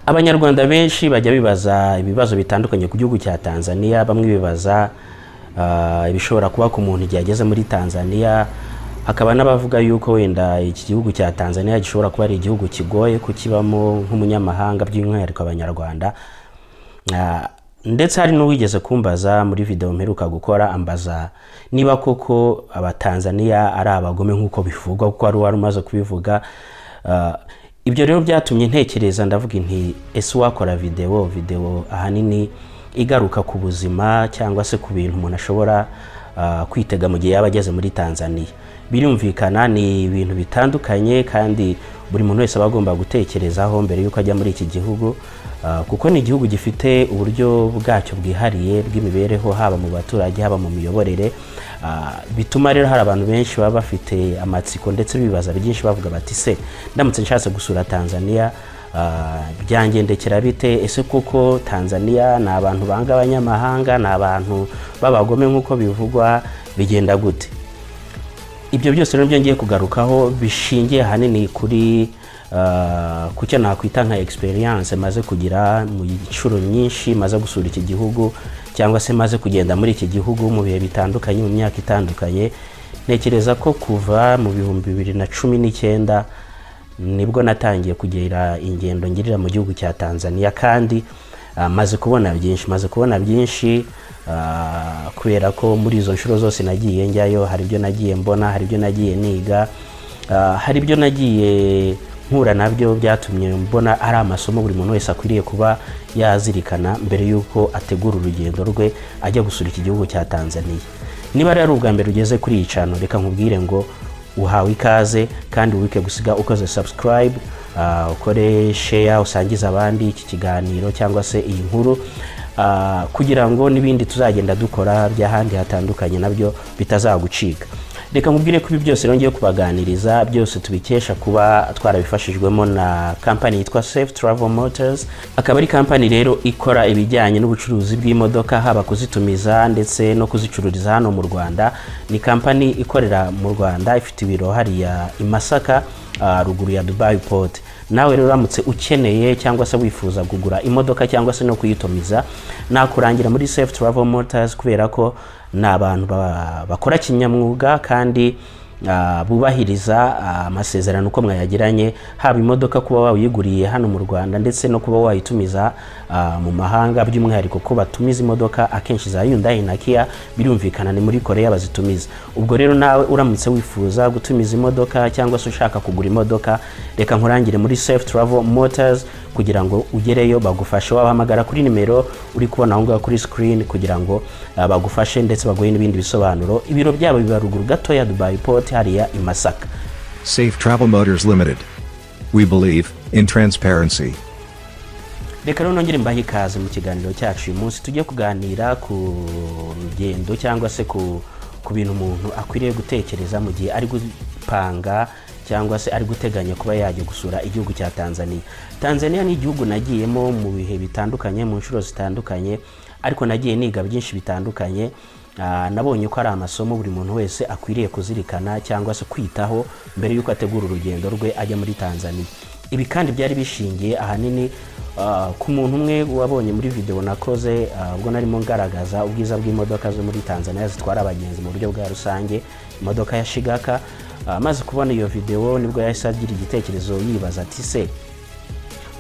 Abanyarwanda benshi bajya bibaza ibibazo bitandukanye ku gihugu cya Tanzania. Bamwe bibaza ibishobora kuba ku muntu igihe ageze muri Tanzania, hakaba n'abavuga yuko wenda iki gihugu cya Tanzania gishobora kuba ari igihugu kigoye kukibamo nk'umunyamahanga, by'umwihariko Abanyarwanda. Ndetse hari n'uwigeze kumbaza muri video mperuka gukora, ambaza niba koko Abatanzania ari abagome nk'uko bivugwa, kuko wari umaze kubivuga. Ibyo rero byatumye ntekereza, ndavuga nti: "Ese wakora video ahanini igaruka ku buzima cyangwa se ku bintu umuntu ashobora kwitega mu gihe yaba ageze muri Tanzania?" Birumvikana ni ibintu bitandukanye kandi buri muntu wese aba agomba gutekerezaho mbere y'uko ajya muri iki gihugu, kuko ni igihugu gifite uburyo bwacyo bwihariye bw'imibereho, haba mu baturage, haba mu miyoborere. Bituma rero hari abantu benshi baba bafite amatsiko ndetse bibaza byinshi, bavuga bati: "Se ndamutse nshatse gusura Tanzania byangendekera bite? Ese koko Tanzania ni abantu banga abanyamahanga, ni abantu b'abagome nk'uko bivugwa? Bigenda gute?" Ibyo byose rero byo ngiye kugarukaho bishingiye ahanini kuri ku cyo nakwita nka experience maze kugira mu nshuro nyinshi maze gusura iki gihugu, cyangwa se maze kugenda muri iki gihugu mu bihe bitandukanye, mu myaka itandukanye. Ntekereza ko kuva mu 2019 nibwo natangiye kugira ingendo ngirira mu gihugu cya Tanzania, kandi maze kubona byinshi, maze kubona byinshi, kubera ko muri izo nshuro zose nagiye njyayo hari ibyo nagiye mbona, hari ibyo nagiye niga, hari ibyo nagiye mpura nabyo byatumye mbona ari amasomo buri muntu wese akwiriye kuba yazirikana mbere y'uko ategura urugendo rwe ajya gusura iki gihugu cya Tanzania. Niba rero ari ubwa mbere ugeze kuri iyi channel, reka nkubwire ngo uhawe ikaze, kandi wibuke gusiga ukoze subscribe, ukore share, usangize abandi iki kiganiro cyangwa se iyi nkuru, kugira ngo n'ibindi tuzagenda dukora by'ahandi hatandukanye nabyo bitazagucika. Reka nkubwire ko ibi byose rero ngiye kubaganiriza byose tubikesha kuba twarabifashijwemo na kampani yitwa Safe Travel Motors. Akaba ari kampani rero ikora ibijyanye n'ubucuruzi bw'imodoka, haba kuzitumiza ndetse no kuzicururiza hano mu Rwanda. Ni kampani ikorera mu Rwanda, ifite ibiro hariya i Masaka, ruguru ya Dubai Port. Nawe rero uramutse ukeneye cyangwa se wifuza kugura imodoka cyangwa se no kuyitumiza, nakurangira muri Safe Travel Motors, kubera ko ni abantu bakora kinyamwuga kandi bubahiriza amasezerano uko mwayagiranye, haba imodoka kuba wayiguriye hano mu Rwanda ndetse no kuba wayitumiza mu mahanga, by'umwihariko ko batumiza imodoka akenshi za Hyundai na Kia. Birumvikana ni muri Korea bazitumiza. Ubwo rero nawe uramutse wifuza gutumiza imodoka cyangwa se ushaka kugura imodoka, reka nkurangire muri Safe Travel Motors kugira ngo ugereyo bagufashe. Wabahamagara kuri nimero uri kubona aho ngaho kuri screen kugira ngo bagufashe ndetse baguhe n'ibindi bisobanuro. Ibiro byabo biba ruguru gato ya Dubai Port, hariya i Masaka. Safe Travel Motors Limited. We believe in transparency. Reka rero nongere mbahe ikaze mu kiganiro cyacu. Uyu munsi tujye kuganira ku rugendo cyangwa se ku bintu umuntu akwiriye gutekereza mu gihe ari gupanga cyangwa se ari guteganya kuba yajya gusura igihugu cya Tanzania. Tanzania ni igihugu nagiyemo mu bihe bitandukanye, mu nshuro zitandukanye, ariko nagiye niga byinshi bitandukanye. Nabonye ko ari amasomo buri muntu wese akwiriye kuzirikana cyangwa se kwitaho mbere y'uko ategura urugendo rwe ajya muri Tanzania. Ibi kandi byari bishingiye ahanini ku muntu umwe wabonye muri video nakoze, ubwo narimo ngaragaza ubwiza bw'imodoka zo muri Tanzania zitwara abagenzi mu buryo bwa rusange, imodoka ya Shigaka. Maze kubona iyo video nibwo yahise agira igitekerezo, yibaza ati: "Se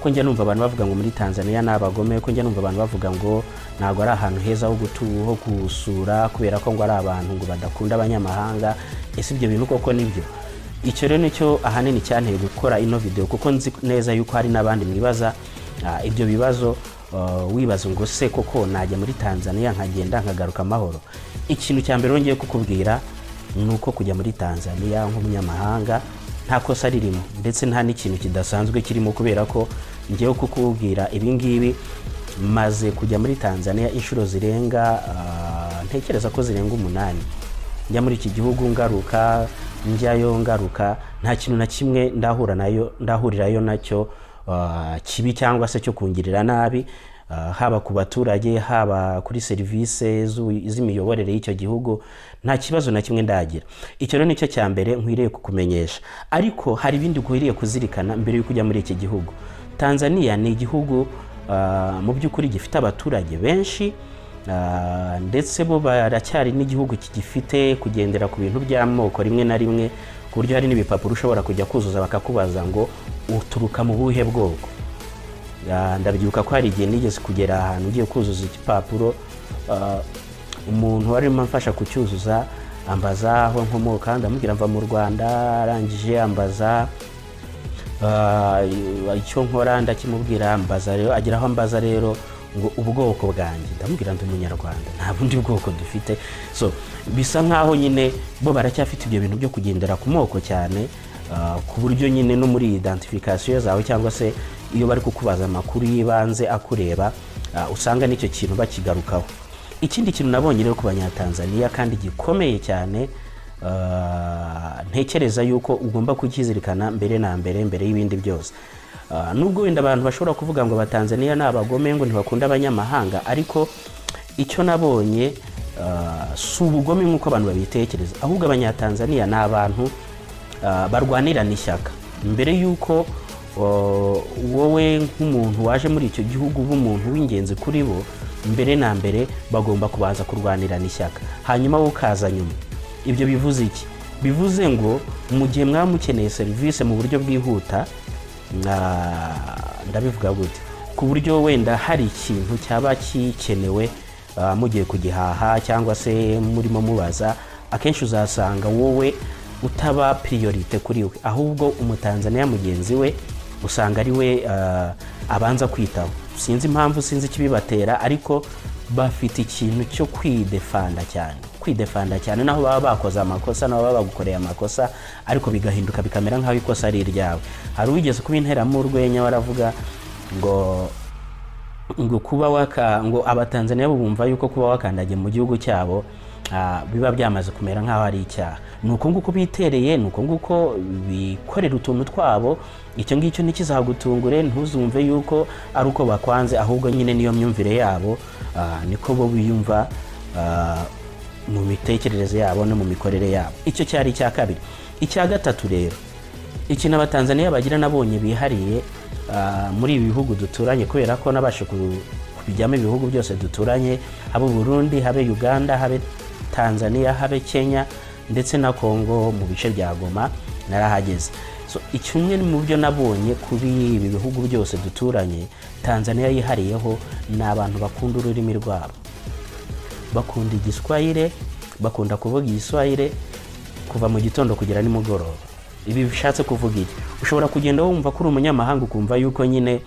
ko njya numva abantu bavuga ngo muri Tanzania ni abagome, ko njya numva abantu bavuga ngo ntabwo ari ahantu heza ho gusura kubera ko ngo ari abantu ngo badakunda abanyamahanga, ese ibyo bintu koko nibyo?" Icyo rero nicyo ahanini cyanteye gukora ino video, kuko nzi neza yuko hari n'abandi mwibaza ibyo bibazo, wibaza ngo: "Se koko najya muri Tanzania nkagenda nkagaruka amahoro?" Ikintu cya mbere ngiye kukubwira ni uko kujya muri Tanzania nk'umunyamahanga nta kosa ririmo, ndetse nta n'ikintu kidasanzwe kirimo, kubera ko ngewe kukubwira ibi ngibi maze kujya muri Tanzania inshuro zirenga, ntekereza ko zirenga 8, njya muri iki gihugu ngaruka, njyayo ngaruka, nta kintu na kimwe ndahura nayo, ndahurirayo nacyo kibi cyangwa se cyo kungirira nabi, haba ku baturage, haba kuri serivisi z'imiyoborere y'icyo gihugu, nta kibazo na kimwe ndagira. Icyo rero nicyo cya mbere nkwiriye kukumenyesha, ariko hari ibindi ukwiriye kuzirikana mbere y'uko ujya muri iki gihugu. Tanzania ni igihugu mu by'ukuri gifite abaturage benshi, ndetse bo baracyari n'igihugu kigifite kugendera ku bintu by'amoko rimwe na rimwe, ku buryo hari n'ibipapuro ushobora kujya kuzuza bakakubaza ngo uturuka mu buhe bwoko. Ndabyibuka ko hari igihe nigeze kugera ahantu ugiye kuzuza igipapuro, umuntu warimo amfasha kucyuzuza ambaza aho nkomoka, ndamubwira mva mu Rwanda, arangije ambaza icyo nkora ndakimubwira, ambaza rero agira aho ambaza rero ngo ubwoko bwanjye, ndamubwira ndi umunyarwanda, nta bundi bwoko dufite. So bisa nkaho nyine bo baracyafite ibyo bintu byo kugendera ku moko cyane, ku buryo nyine no muri identification zawe cyangwa se iyo bari kukubaza amakuru y'ibanze akureba, usanga n'icyo kintu bakigarukaho. Ikindi kintu nabonye rero ku Banyatanzania kandi gikomeye cyane, ntekereza yuko ugomba kukizirikana mbere na mbere, mbere y'ibindi byose. Nubwo wenda abantu bashobora kuvuga ngo Abatanzania ni abagome, ngo ntibakunda abanyamahanga, ariko icyo nabonye si ubugome nk'uko abantu babitekereza, ahubwo Abanyatanzania ni abantu barwanirana ishyaka. Mbere y'uko wowe nk'umuntu waje muri icyo gihugu uba umuntu w'ingenzi kuri bo, mbere na mbere bagomba kubanza kurwanirana ishyaka, hanyuma wowe ukaza nyuma. Ibyo bivuze iki? Bivuze ngo mu gihe mwaba mukeneye serivisi mu buryo bwihuta, ndabivuga gute, ku buryo wenda hari ikintu cyaba gikenewe mugiye kugihaha cyangwa se murimo mubaza, akenshi uzasanga wowe utaba priorite kuri we, ahubwo Umutanzania mugenzi we usanga ari we abanza kwitaho. Sinzi impamvu, sinzi ikibibatera, ariko bafite ikintu cyo kwidefanda cyane, kwidefanda cyane, naho baba bakoze amakosa, naho baba bagukoreye amakosa, ariko bigahinduka bikamera nk'aho ikosa ari iryawe. Hari uwigeze kubinteramo urwenya waravuga ngo ngo kuba waka ngo Abatanzania bumva yuko kuba wakandagiye mu gihugu cyabo biba byamaze kumera nk'aho ari icyaha. Ni uko nguko bitereye, ni uko nguko bikorera utuntu twabo. Icyo ngicyo ntikizagutungure, ntuzumve yuko ari uko bakwanze, ahubwo nyine niyo myumvire yabo, niko bo biyumva mu mitekerereze yabo no mu mikorere yabo. Icyo cyari icya kabiri. Icya gatatu rero, ikintu Abatanzania bagira nabonye bihariye muri ibi bihugu duturanye, kubera ko nabashe kubijyamo ibihugu byose duturanye, habe Burundi, habe Uganda, habe Tanzania, habe Kenya ndetse na Kongo mu bice bya Goma narahageze. So ikimwe mu byo nabonye kuri ibi bihugu byose duturanye, Tanzania yihariyeho ni abantu bakunda ururimi rwabo, bakunda Igiswahili, bakunda kuvuga Igiswahili kuva mu gitondo kugera nimugoroba. Ibi bishatse kuvuga iki? Ushobora kugenda wumva ko uri umunyamahanga, ukumva yuko nyine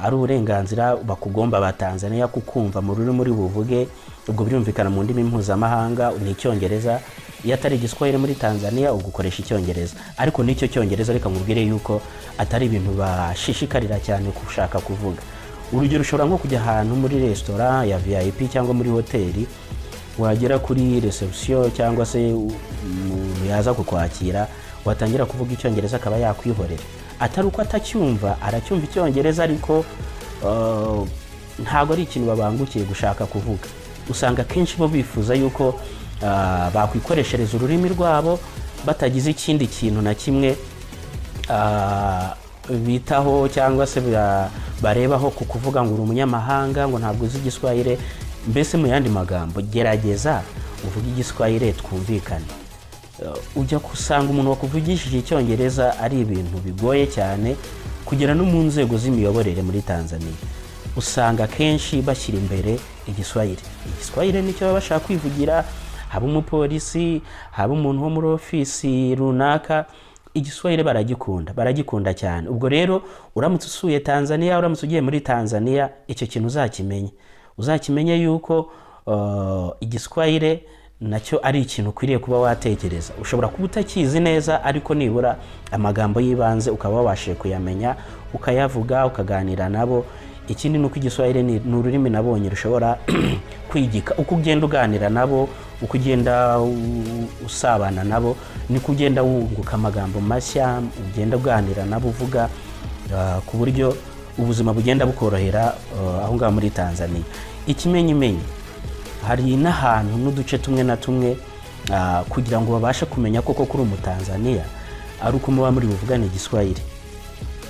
ari uburenganzira bakugomba Abatanzania kukumva mu rurimi uri buvuge, ubwo birumvikana mu ndimi mpuzamahanga ni Icyongereza. Iyo atari Igiswahili muri Tanzania ugukoresha Icyongereza, ariko n'icyo Cyongereza reka nkubwire yuko atari ibintu bashishikarira cyane gushaka kuvuga. Urugero, ushobora nko kujya ahantu muri resitora ya VIP cyangwa muri hoteli, wagera kuri reception cyangwa se umuntu yaza kukwakira, watangira kuvuga Icyongereza akaba yakwihorera. Atari uko atacyumva, aracyumva Icyongereza, ariko ntabwo ari ikintu babangukiye gushaka kuvuga. Usanga akenshi bo bifuza yuko bakwikoreshereza ururimi rwabo batagize ikindi kintu na kimwe bitaho cyangwa se barebaho ku kuvuga ngo uri umunyamahanga, ngo ntabwo uzi Igiswahili. Mbese mu yandi magambo, gerageza uvuge Igiswahili twumvikane. Ujya gusanga umuntu wakuvugishije Icyongereza ari ibintu bigoye cyane kugera no mu nzego z'imiyoborere muri Tanzania. Usanga akenshi bashyira imbere Igiswahili. Igiswahili nicyo baba bashaka kwivugira, haba umupolisi, haba umuntu wo muri ofisi runaka, Igiswahili baragikunda, baragikunda cyane. Ubwo rero uramutse usuye Tanzania, uramutse ugiye muri Tanzania, icyo kintu uzakimenye, uzakimenye yuko Igiswahili nacyo ari ikintu ukwiriye kuba watekereza. Ushobora kuba utakizi neza, ariko nibura amagambo y'ibanze ukaba wabashije kuyamenya, ukayavuga, ukaganira nabo. Ikindi ni uko Igiswahili ni ururimi nabonye rushobora kwigika. Uko ugenda uganira nabo, uko ugenda usabana nabo, niko ugenda wunguka amagambo mashya, ugenda uganira nabo uvuga, ku buryo ubuzima bugenda bukorohera aho ngaho muri Tanzania. Ikimenyimenyi, hari n'ahantu n'uduce tumwe na tumwe kugira ngo babashe kumenya koko kuri Umutanzania ari uko muba muri buvugane Igiswahili.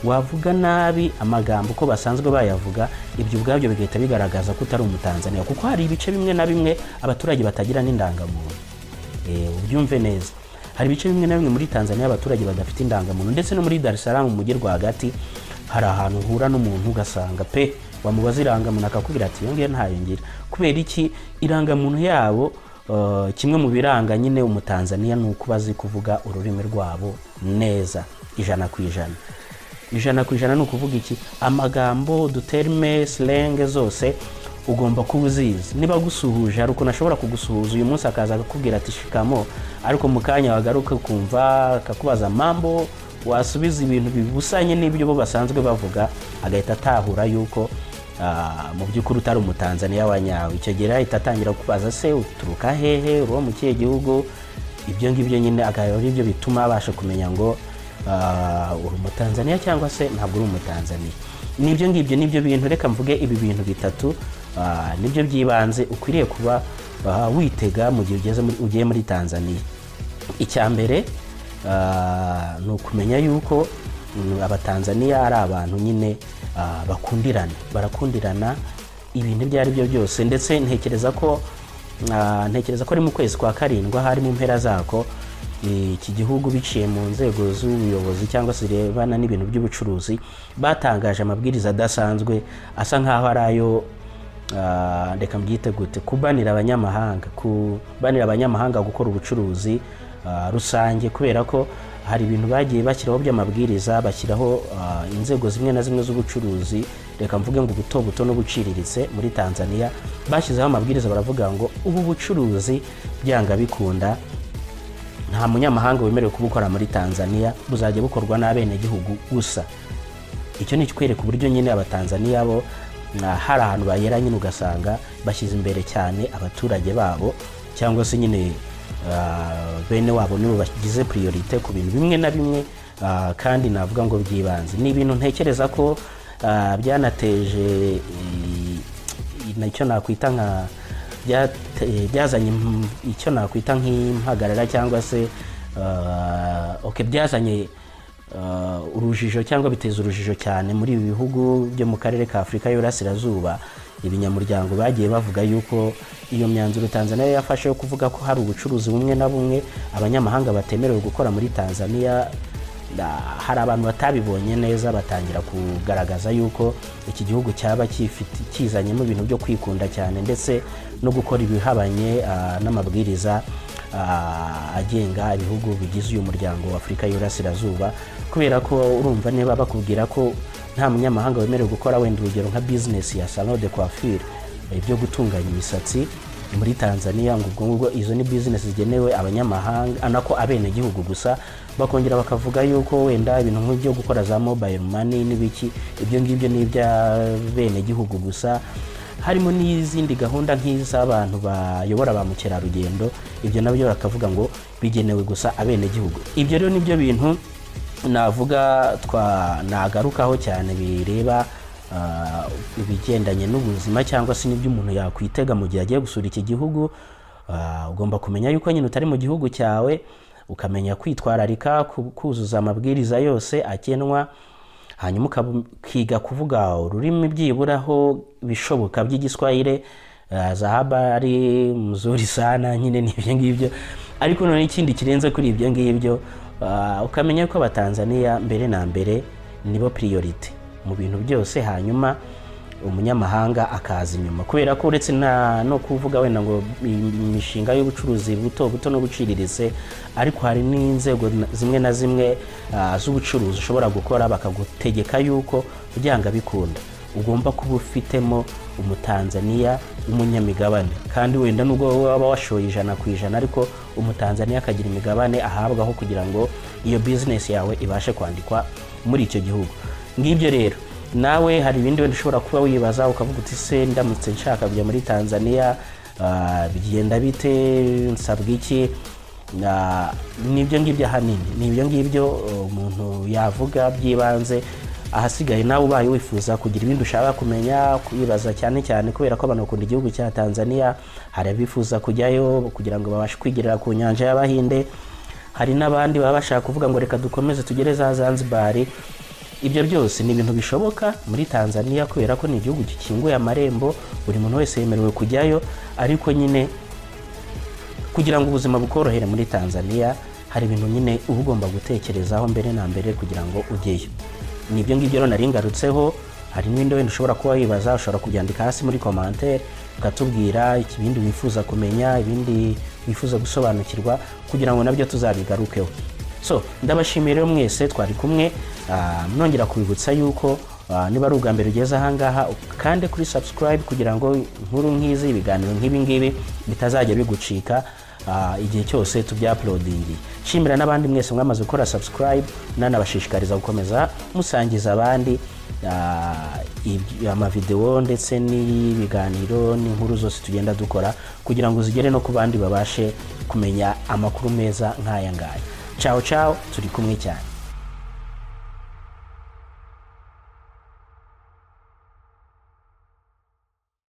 Wavuga nabi amagambo uko basanzwe bayavuga, ibyo ubwabyo bigahita bigaragaza ko utari Umutanzaniya, kuko hari ibice bimwe na bimwe abaturage batagira n'indangamuntu. Ubyumve neza, hari ibice bimwe na bimwe muri Tanzania abaturage badafite indangamuntu, ndetse no muri Dar es Salaam mu mujyi rwagati hari ahantu uhura n'umuntu ugasanga pe wamubaza irangamuntu akakubwira ati iyo ngiyo ntayo ngira. Kubera iki? Irangamuntu yabo, kimwe mu biranga nyine Umutanzaniya ni uko bazi kuvuga ururimi rwabo neza 100%. 100% ni ukuvuga iki? Amagambo, uduterme, slang zose ugomba kuba uzizi. Niba gusuhuje, hari ukuntu ashobora kugusuhuza uyu munsi akaza akakubwira ati shikamo, ariko mu kanya wagaruka ukumva akakubaza mambo, wasubiza ibintu bibusanye n'ibyo bo basanzwe bavuga, agahita atahura yuko mu by'ukuri utari Umutanzaniya wa nyawe. Icyo gihe ahita atangira kubaza se uturuka hehe, uri uwo mu kihe gihugu, ibyo ngibyo nyine akaba ari byo bituma abasha kumenya ngo uri Umutanzaniya cyangwa se ntabwo uri Umutanzaniya. Nibyo ngibyo, nibyo bintu. Reka mvuge ibi bintu bitatu, nibyo by'ibanze ukwiriye kuba witega mu gihe ugiye muri Tanzania. Icya mbere ni ukumenya yuko Abatanzaniya ari abantu nyine bakundirana, barakundirana ibintu ibyo ari byo byose. Ndetse ntekereza ko ari mu kwezi kwa karindwi, ahari mu mpera zako, iki gihugu biciye mu nzego z'ubuyobozi cyangwa se zirebana n'ibintu by'ubucuruzi batangaje amabwiriza adasanzwe asa nk'aho ari ayo, reka mbyite gute, kubanira abanyamahanga gukora ubucuruzi rusange, kubera ko hari ibintu bagiye bashyiraho by'amabwiriza, bashyiraho inzego zimwe na zimwe z'ubucuruzi, reka mvuge ngo buto buto n'ubuciriritse muri Tanzania. Bashyizeho amabwiriza, baravuga ngo ubu bucuruzi byanga bikunda nta munyamahanga wemerewe kubukora muri Tanzania, buzajya bukorwa n'abenegihugu gusa. Icyo ni ikikwereka uburyo nyine Abatanzaniya bo hari ahantu bagera nyine ugasanga bashyize imbere cyane abaturage babo, cyangwa se nyine bene wabo nibo bagize priorité ku bintu bimwe na bimwe, kandi navuga ngo by'ibanze. Ni ibintu ntekereza ko byanateje icyo nakwita nka byazanye icyo nakwita nk'impagarara, cyangwa se okay, byazanye urujijo cyangwa biteza urujijo cyane muri ibi bihugu byo mu karere ka Afurika y'Iburasirazuba. Ibinyamuryango bagiye bavuga yuko iyo myanzuro Tanzania yafashe yo kuvuga ko hari ubucuruzi bumwe na bumwe abanyamahanga batemerewe gukora muri Tanzania, hari abantu batabibonye neza, batangira kugaragaza yuko iki gihugu cyaba cyifite kizanyemo ibintu byo kwikunda cyane, ndetse no gukora ibihabanye n'amabwiriza agenga ibihugu bigize uyu muryango wa Afurika y'Iburasirazuba. Kubera ko urumva, niba bakubwira ko nta munyamahanga wemerewe gukora, wenda urugero, nka business ya salon de coiffure, ibyo gutunganya imisatsi muri Tanzania, ngo ubwo ngubwo izo ni business zigenewe abanyamahanga, anako abenegihugu gusa, bakongera bakavuga yuko wenda ibintu nk'ibyo gukora za mobile money n'ibiki, ibyo ngibyo ni iby'abenegihugu gusa, harimo n'izindi gahunda nk'iz'abantu bayobora ba mukerarugendo, ibyo nabyo bakavuga ngo bigenewe gusa abenegihugu. Ibyo rero nibyo bintu navuga twa nagarukaho cyane bireba ibigendanye n'ubuzima cyangwa se n'ibyo umuntu yakwitega mu gihe agiye gusura iki gihugu. Ugomba kumenya yuko nyine utari mu gihugu cyawe, ukamenya kwitwararika, kuzuza amabwiriza yose agenwa, hanyuma ukiga kuvuga ururimi byiburaho bishoboka by'Igiswahili, za habari mzuri sana, nyine ni ibyo ngibyo. Ariko noneho ikindi kirenze kuri ibyo ngibyo, ukamenya ko Abatanzaniya mbere na mbere nibo priorité mu bintu byose, hanyuma umunyamahanga akaza inyuma. Kubera ko uretse no kuvuga wenda ngo imishinga y'ubucuruzi buto buto n'ubuciriritse, ariko hari n'inzego zimwe na zimwe z'ubucuruzi ushobora gukora bakagutegeka yuko byanga bikunda ugomba kuba ufitemo Umutanzaniya w'umunyamigabane, kandi wenda nubwo waba washoye 100%, ariko Umutanzaniya akagira imigabane ahabwaho kugira ngo iyo business yawe ibashe kwandikwa muri icyo gihugu. Ngibyo rero. Nawe hari ibindi wenda ushobora kuba wibaza ukavuga uti se ndamutse nshaka kujya muri Tanzania, bigenda bite, nsabwa iki? Nibyo ngibyo ahanini, ni ibyo ngibyo umuntu yavuga by'ibanze. Ahasigaye nawe ubaye wifuza kugira ibindi ushaka kumenya, kwibaza, cyane cyane kubera ko abantu bakunda igihugu cya Tanzania, hari abifuza kujyayo kugira ngo babashe kwigirira ku nyanja y'Abahinde, hari n'abandi baba bashaka kuvuga ngo reka dukomeze tugere za Zanzibar. Ibyo byose ni ibintu bishoboka muri Tanzania, kubera ko ni igihugu gikinguye amarembo, buri muntu wese yemerewe kujyayo. Ariko nyine kugira ngo ubuzima bukorohere muri Tanzania, hari ibintu nyine uba ugomba gutekerezaho mbere na mbere kugira ngo ujyeyo. Ni ibyo ngibyo rero nari ngarutseho. Hari n'ibindi wenda ushobora kuba wibaza, ushobora kubyandika hasi muri commentaire, ukatubwira ibindi wifuza kumenya, ibindi wifuza gusobanukirwa, kugira ngo nabyo tuzabigarukeho. So ndabashimiye rero mwese twari kumwe. Nongera kubibutsa yuko niba ari ubwa mbere ugeze ahangaha, ukande kuri subscribe kugira ngo inkuru nk'izi, ibiganiro nk'ibi ngibi bitazajya bigucika igihe cyose tubyuploadingiye. Nshimira n'abandi mwese mwamaze gukora subscribe, nanabashishikariza gukomeza musangiza abandi amavideo ndetse n'ibiganiro n'inkuru zose tugenda dukora, kugira ngo zigere no ku bandi babashe kumenya amakuru meza nk'aya ngaya. Ciao ciao, turi kumwe cyane.